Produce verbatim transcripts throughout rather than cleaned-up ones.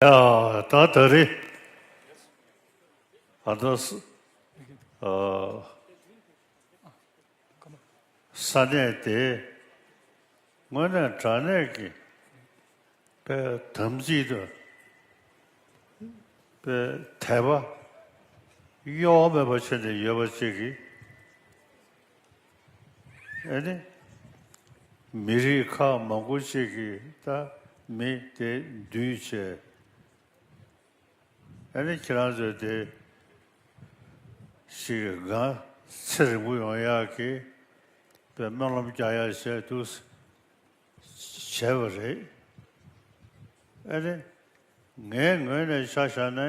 ཡ་ད་ད་རེས་ཨ་ད་ས་ཨ་ས་གནས་དེ་དངོས་གནས་དྲང་གནས་ཀྱི་པའི་དམ་ཚིག་དང་པའི་དད་པ་གཡོ་བ་མེད་པ་བྱས་ནས་ཡོད་པ་ཅིག་གིས། ཨ་ནི་མི་རིགས་ཁག་མང་པོ་ཅིག་གིས་ད་མི་དེ་འདུས་བྱས། ཨ་ནི་ཁྱེད་རང་ཚོས་དེ་ཞིག་ང་ཚེ་རིང་པོ་ཡོང་ཡག་གི་པའི་སྨོན་ལམ་རྒྱག་ཡག་བྱས་འདུག་བྱས་པ་རེད། ཨ་ནི་ངའི་ངོས་ནས་ཆ་བཞག་ན།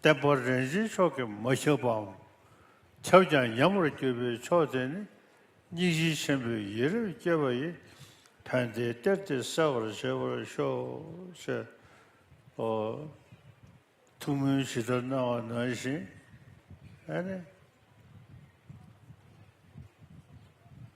བསྟན་པ་རིན་ཆེན་མཆོག་གིས་མ་ཁྱབ་པའམ། ཁྱབ་ཀྱང་ཉམས་པར་གྱུར་པའི་ཕྱོགས་དེ་ནི། སྙིང་རྗེ་ཆེན་པོས་ཡིད་རབ་བསྐྱོད་པ་ཡིས། ཕན་བདེའི་གཏེར་དེ་གསལ་བར་བྱེད་པར་ཤོག་ཅེས། ཨོ། ཐུགས་སྨོན་ཇི་ལྟར་གནང་བ་ནང་བཞིན། ཨ་ནི།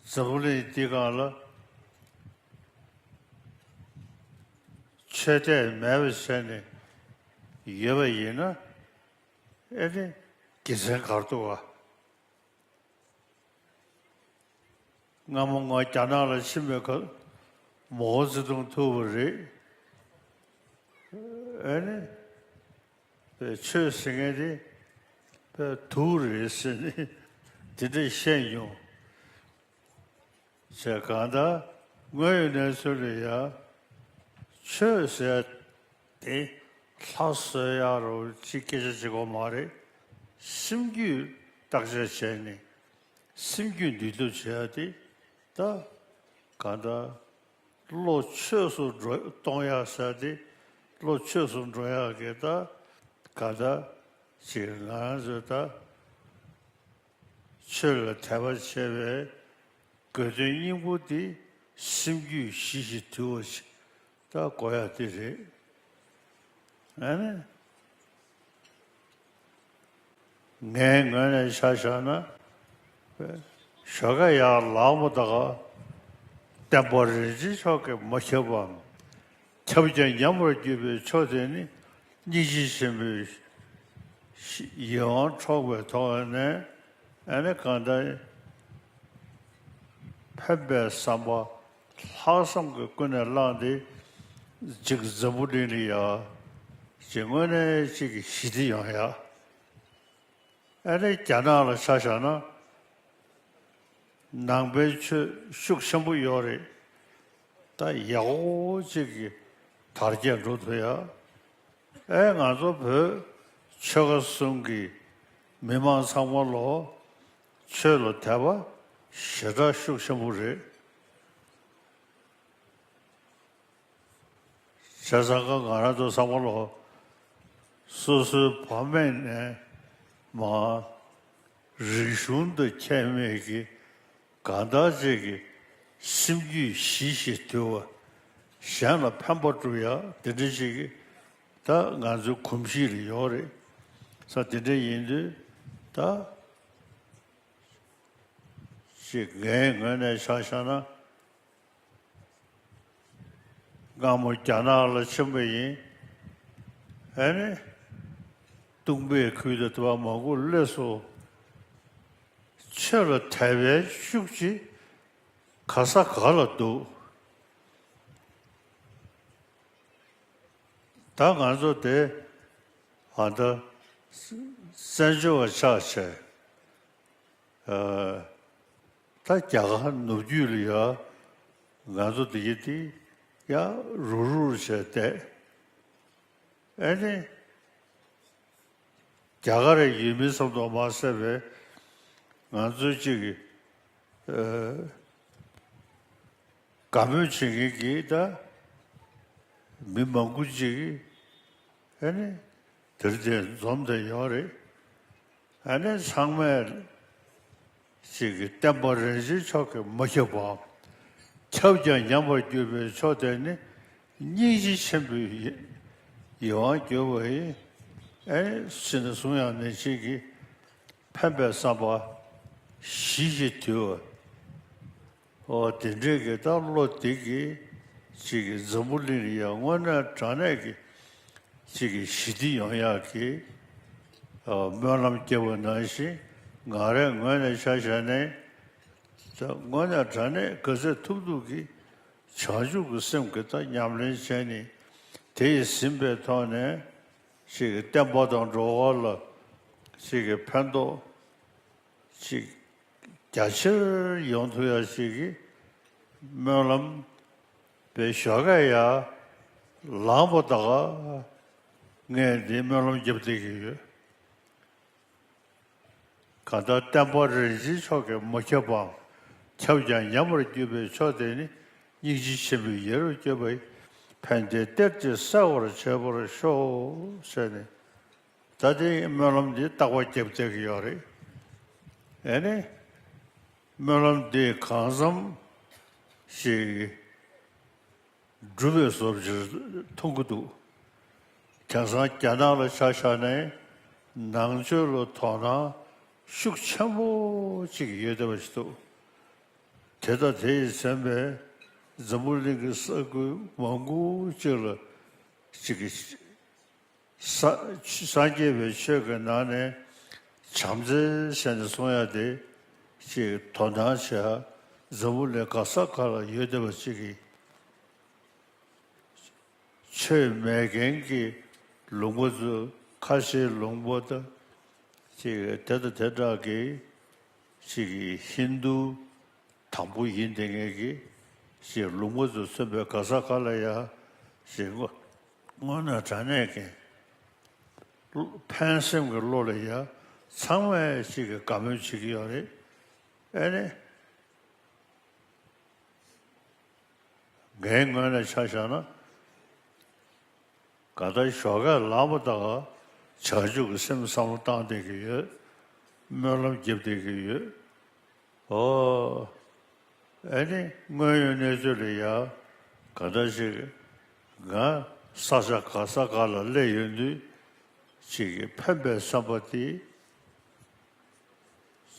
འཛམ་བུ་གླིང་འདི་སྒང་ལ། ཆོས་དད་མེད་པ་བྱས་ནས་ཡོད་པ་ཡིན་ན། ཨེ་ནི་དགེ་མཚན་ག་རེ་འདུག་ག་སྔ་མོ་ང་རྒྱ་ནག་ལ་ཕྱིན་པའི་སྐབས་མའོ་ཙེ་ཏུང་ཐུག་པ་རེད། ཨེ་ནི་པའི་ཆོས་ཟེར་མཁན་དེ་པའི་དུག་རེད་ཟེར་ནས་དེ་འདྲ་བཤད་མྱོང་། ཞེས་གང་ལྟར་དངོས་ཡོད་གནས་ཚུལ་ལ་ཡང་ཆོས་ཟེར་དེ་ལྷ་གསོལ་ཡག་རོ་ཅིག་སྐད་ཆ་ཅིག་གོ་མ་རེད། སེམས་རྒྱུད་བརྟག་དཔྱད་བྱས་ནས་སེམས་རྒྱུད་འདུལ་ཐབས་བྱེད་ཡག་དེ་ད་གང་ལྟར་བློ་ཆོས་སུ་འགྲོ་གཏོང་ཡག་ཟེར་དེ་བློ་ཆོས་སུ་འགྲོ་ཡག་གི་ད་གང་ལྟར་ཅིག་ང་རང་ཚོས་ད། ཆོས་ལ་དད་པ་བྱེད་པའི་དགོས་དོན་སྙིང་པོ་དེ་སེམས་རྒྱུད་ཞི་ཞིང་དུལ་བ་ཞིག་ད་དགོས་ཡག་དེ་རེད། ཨ་ནི། ངའི་ངོས་ནས་ཆ་བཞག་ན། ཞོགས་ཀ་ཡར་ལངས་པ་དང་། བསྟན་པ་རིན་ཆེན་མཆོག་གིས་མ་ཁྱབ་པའམ། ཁྱབ་ཀྱང་ཉམས་པར་གྱུར་པའི་ཕྱོགས་དེ་ནི། སྙིང་རྗེ་ཆེན་པོའི་ཡིད་དབང་འཕྲོག་པའི་ཐོག་ནས། ཨ་ནི་གང་ལྟར་ཕན་པའི་བསམ་པ་ལྷག་བསམ་གྱིས་ཀུན་ནས་བསླངས་ཏེ། ཅིག་འཛམ་བུ་གླིང་ལ་ཡ་ཅིག་དངོས་གནས་ཅིག་གི་ཞི་བདེ་ཡོང་ཡ། ཨ་ནི་རྒྱ་ནག་ལ་ཆ་བཞག་ན་ནང་པའི་ཆོས་ཤུགས་ཆེན་པོ་ཡོད་རེད། ད་ཡག་པོ་ཅིག་གི་དར་རྒྱས་འགྲོ་ཐུབ་ཡ། ཨེ་ང་ཚོ་བོད་ཆོལ་ཁ་གསུམ་གྱི་མི་མང་ཚང་མ་ལོ་ཆོས་ལ་དད་པ་ཞེ་དྲག་ཤུགས་ཆེན་པོ་རེད། བྱས་ཙང་ཀ་ང་རང་ཚོ་ཚང་མ་ལོ་སོ་སོའི་ཕ་མེས་ནས་མ་རིག་གཞུང་དང་ཁྱད་མེད་ཀྱི་གང་ལྟར་ཅིག་གི་སེམས་རྒྱུད་ཞི་ཞིང་དུལ་བ། གཞན་ལ་ཕན་པ་སྒྲུབ་ཡག་དེ་འདྲ་ཞིག་གི་ད་ང་ཚོའི་གོམས་གཤིས་ལ་ཡོད་རེད། ས་དེ་འདྲ་ཡིན་དུས་ད་ཅིག་ངའི་ངོས་ནས་ཆ་བཞག་ན། སྔ་མོ་རྒྱ་ནག་ལ་ཕྱིན་པ་ཡིན། ཨ་ནི། སྟོང་པའི་ཁུལ་དུ་དུ་བ་མང་པོ་སླེབས་སོང་། ཆོས་ལ་དད་པའི་ཤུགས་ཀྱིས་ག་ས་ག་ལ་འདུག་ད་ང་ཚོ་དེ་ཨ་ད་བཙན་བྱོལ་བ་ཆགས་བྱས། ཨ། ད་རྒྱ་གར་ནུབ་རྒྱུད་ལ་ཡ་ང་ཚོ་འདི་གི་དེ་ཡ་རུག་རུག་བྱས་བསྡད། ཨེ་ནི་རྒྱ་གར་ཡུལ་མི་ཙམ་དུ་མ་ཟད་པའི་ང་ཚོའི་གཅིག་གི་ཨ། དགའ་མོས་བྱེད་མཁན་གྱི་ད་མི་མང་པོ་ཅིག་ཨེ་ནི་དེར་དེ་འཛོམས་བསྡད་ཡོད་རེད། ཨ་ནི་ཚང་མས་ཅིག་གི་བསྟན་པ་རིན་ཆེན་མཆོག་གིས་མ་ཁྱབ་པའམ། ཁྱབ་ཀྱང་ཉམས་པར་གྱུར་པའི་ཕྱོགས་དེ་ནི་སྙིང་རྗེ་ཆེན་པོའི་ཡིད་དབང་འགྱུར་བ་ཡིན། ཨེ་ཕྱི་ནས་གསུང་ཡང་ནས་ཅིག་གི་ཕན་པའི་བསམ་པ་ཞི་ཞིང་དུལ་བ། ཨོ་དེ་འདྲའི་གི་ད་བློ་དེ་གི་ ཅིག་གི་འཛམ་བུ་གླིང་ལ་ཡང་དངོས་གནས་དྲང་གནས་ཀྱི་ཅིག་གི་ཞི་བདེ་ཡོང་ཡག་གི་ཨ་སྨོན་ལམ་བརྒྱབ་པ་ནང་བཞིན། ང་རའི་ངོས་ནས་ཆ་བཞག་ནས། ད་དངོས་གནས་དྲང་གནས་ག་ཚོད་ཐུབ་ཐུབ་ཀྱིས་བྱང་ཆུབ་ཀྱི་སེམས་ཀྱི་ད་ཉམས་ལེན་བྱས་ནས། དེ་ཡིས་ཟིན་པའི་ཐོག་ནས་ཅིག་གི་བསྟན་པ་དང་འགྲོ་བ་ལ་ཅིག་གི་ཕན་ཐོགས་ཅིག་རྒྱ་ཆེར་ཡོང་ཐུབ་ཡ་ཞིག་གི་སྨོན་ལམ་པའི་ཞོགས་ཀས་ཡར་ལངས་པ་ད་ག་ངས་འདི་སྨོན་ལམ་བརྒྱབ་བསྡད་ཀྱི་ཡོད། གང་ལྟར་བསྟན་པ་རིན་ཆེན་མཆོག་གིས་མ་ཁྱབ་པའམ། ཁྱབ་ཀྱང་ཉམས་པར་གྱུར་པའི་མཆོག་དེ་ནི། སྙིང་རྗེ་ཆེན་པོས་ཡིད་རབ་བསྐྱོད་པ་ཡིས། ཕན་བདེའི་གཏེར་གྱིས་གསལ་བར་བྱེད་པར་ཤོག་ཟེར་ནས། ད་དེ་སྨོན་ལམ་འདི་རྟག་པར་བརྒྱབ་བསྡད་ཀྱི་ཡོད་རེད། ཨེ་ནི། སྨོན་ལམ་འདི་གང་འཚམ་ཞིག་འགྲུབ་པའི་བཟོ་བཅོས་མཐོང་གི་འདུག་དེང་སང་རྒྱ་ནག་ལ་ཆ་བཞག་ནས་ནང་ཆོས་ལ་དོ་སྣང་ཤུགས་ཆེན་པོ་ཅིག་ཡོད་བསྡད་པ་ཞིག་འདུག་དེ་དང་དེ་ཡིས་མཚོན་པའི་འཛམ་བུ་གླིང་གི་ས་ཁུལ་མང་པོ་ཅིག་ལ་ཅིག་གི་ས་སངས་རྒྱས་པའི་ཆོས་ཀྱི་ནང་ནས་བྱམས་བརྩེ་ཟེར་ནས་གསུང་ཡ་དེ་ཅིག་དོ་སྣང་བྱེད་ཡ་འཛམ་བུ་གླིང་ག་ས་ག་ལ་ཡོད་བསྡད་པ་ཅིག་གི་ཆོས་མེད་མཁན་གྱི་ལུང་པ་ཚོ། ཁ་ཆེའི་ལུང་པ་དང་ཅིག་དེ་དང་དེ་འདྲ་གི་ཅིག་གི་ཧིན་དུ་དང་པོ་ཡིན་བསྡད་མཁན་གྱི་ཅིག་ལུང་པ་ཚོ་མཚོན་པའི་ག་ས་ག་ལ་ཡ་ཅིག་དངོས་དངོས་གནས་དྲང་གནས་ཀྱི་ཕན་སེམས་ཀྱི་བློ་ལ་ཡ་ཚང་མས་ཅིག་གི་དགའ་མོས་བྱེད་ཀྱི་ཡོད་རེད། ཨེ་ནི། ངའི་ངོས་ནས་ཆ་བཞག་ན། ག་ད་ཞོགས་ཀས་ལངས་པ་དང་བྱང་ཆུབ་ཀྱི་སེམས་བསམ་བློ་བཏང་བསྡད་ཀྱི་ཡོད། སྨོན་ལམ་བརྒྱབ་བསྡད་ཀྱི་ཡོད། ཨོ། ཨེ་ནི་དངོས་ཡོད་གནས་ཚུལ་ལ་ཡ་ག་འདྲ་ཞིག་ང་ས་ཆ་ག་ས་ག་ལ་སླེབས་ཡོང་དུས་ཅིག་གི་ཕན་པའི་བསམ་པ་དེ་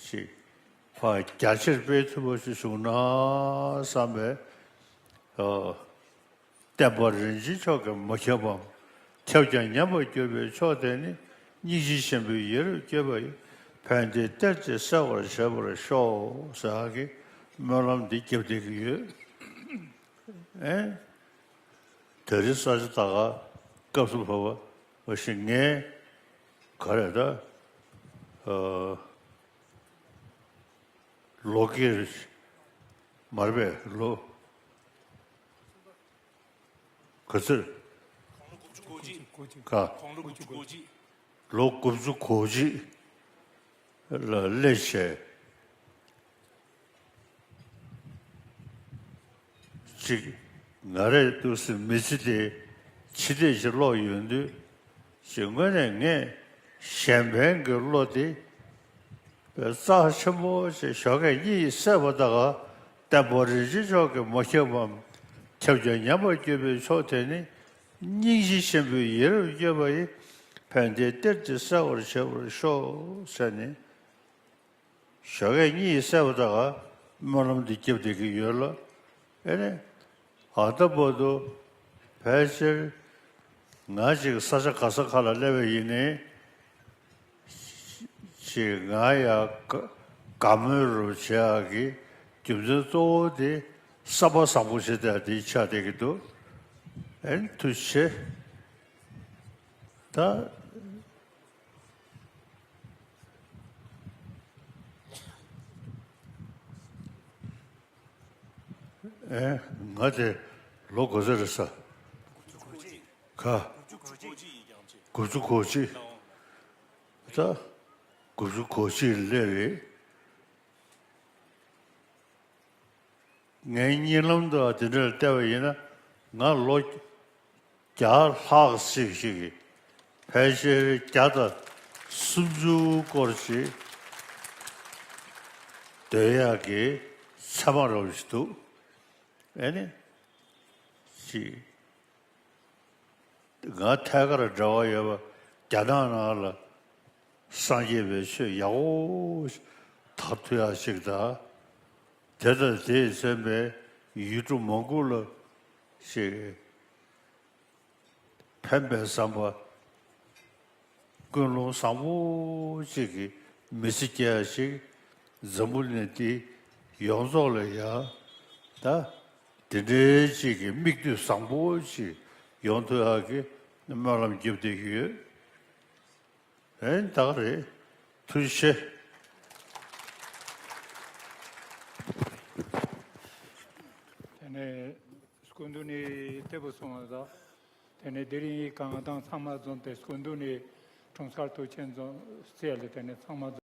ཅིག་ཕར་རྒྱ་ཆེར་སྤེལ་ཐུབ་པ་ཞིག་བྱུང་ན་བསམ་པའི། ཨོ། བསྟན་པ་རིན་ཆེན་མཆོག་གིས་མ་ཁྱབ་པའམ། ཁྱབ་ཀྱང་ཉམས་པར་གྱུར་པའི་མཆོག་དེ་ནི། སྙིང་རྗེ་ཆེན་པོས་ཡིད་རབ་བསྐྱོད་པ་ཡིས། ཕན་བདེའི་གཏེར་གྱིས་གསལ་བར་བྱེད་པར་ཤོག་ཟེར་གྱི་སྨོན་ལམ་འདི་བརྒྱབ་བསྡད་ཀྱི་ཡོད། ཨེ། དེ་རིང་ས་ཆ་ད་ག་སྐབས་སུ་བབ་པ་བཞིན་ངས་ག་རེ་ད། ཨ། ལོ་སྐྱེས་མར་པས་ལོ་ག་ཚོད། ག་ལོ་དགུ་བཅུ་གོ་གཅིག་ལ་སླེབས་བྱས། གཅིག་ང་རས་འདུག་སེ་མི་ཚེ་དེ་ཕྱི་བལྟས་ཤིག་ཀློག་ཡོང་དུས། ཅིག་དངོས་གནས་ངས་གཞན་ཕན་གྱི་བློ་དེ་རྩ་ཆེན་པོ་ཞིག་ཞོགས་ཀས་གཉིད་སད་པ་དང་། བསྟན་པ་རིན་ཆེན་མཆོག་གིས་མ་ཁྱབ་པའམ། ཁྱབ་ཀྱང་ཉམས་པར་གྱུར་པའི་མཆོག་དེ་ནི། སྙིང་རྗེ་ཆེན་པོས་ཡིད་རབ་བསྐྱོད་པ་ཡིས། ཕན་བདེའི་གཏེར་གྱིས་གསལ་བར་བྱེད་པར་ཤོག་ཟེར་ནས། ཞོགས་ཀས་གཉིད་སད་པ་དང་སྨོན་ལམ་འདི་བརྒྱབ་བསྡད་ཀྱི་ཡོད་ལ། ཨེ་ནས་ད་ལྟ་བར་དུ་ཕལ་ཆེར་ང་ཅིག་ས་ཆ་ག་ས་ག་ལ་སླེབས་པ་ཡིན་ནའི། ཅིག་ང་ཡ་དགའ་དགའ་མོས་རུ་བྱེད་ཡག་གི་རྒྱུ་མཚན་གཙོ་བོ་དེ་བསམ་པ་བཟང་པོ་བྱེད་བསྡད་དེ་ཆགས་བསྡད་ཀྱི་འདུག་ཨེ་ནས་ཐུགས་རྗེ་ཆེ། ད། ཨེ། ང་དེ་ལོ་ག་ཚོད་རེད་ས། ག་དགུ་བཅུ་གོ་གཅིག་ད་དགུ་བཅུ་གོ་གཅིག་སླེབས་རེད། ངའི་གཉིད་ལམ་དུ་དེ་འདྲར་བལྟས་པ་ཡིན་ན། ང་ལོ་བརྒྱ་ལྷག་ཙམ་ཞིག་གི་ཕལ་ཆེར་བརྒྱ་དང་སུམ་ཅུ་སྐོར་ཞིག་སྡོད་ཡག་གི་མཚན་མ་རོབ་ཞིག་འདུག་ཨེ་ནི། ཅིག་ང་ཐད་ཀར་འབྲེལ་བ་ཡོད་པ་རྒྱ་ནག་ནང་ལ་སངས་རྒྱས་པའི་ཆོས་ཡག་པོ་དར་ཐུབ་ཡག་ཅིག་དང་། དེ་དང་དེས་མཚོན་པའི་ཡུལ་གྲུ་མང་པོ་ལ་ ཅིག་ཕན་པའི་བསམ་པ། ཀུན་སློང་བཟང་པོ་ཅིག་གི་མི་ཚེ་སྐྱེལ་ཡ་ཞིག་འཛམ་བུ་གླིང་འདི་ཡོངས་རྫོགས་ལ་ཡ་ད་དེ་འདྲའི་ཅིག་གི་མིག་ལྟོས་བཟང་པོ་ཅིག་ཡོང་ཐུབ་ཡ་གི་སྨོན་ལམ་རྒྱབ་བསྡད་ཀྱི་ཡོད། ཨེ་ད་ག་རེད། ཐུགས་རྗེ་ཆེ། དེ་ནས་སྐུ་མདུན་ནས་ཐེ་བོ་སོང་བ་དང་། དེ་ནས་དེ་རིང་གང་དང་ཚང་མ་འཛོམས་ཏེ་སྐུ་མདུན་ནས་དྲུང་འཚར་དུ་ཆེན་རྩེ་ལ་དེ་ནས་ཚང་མ་འཛོམས།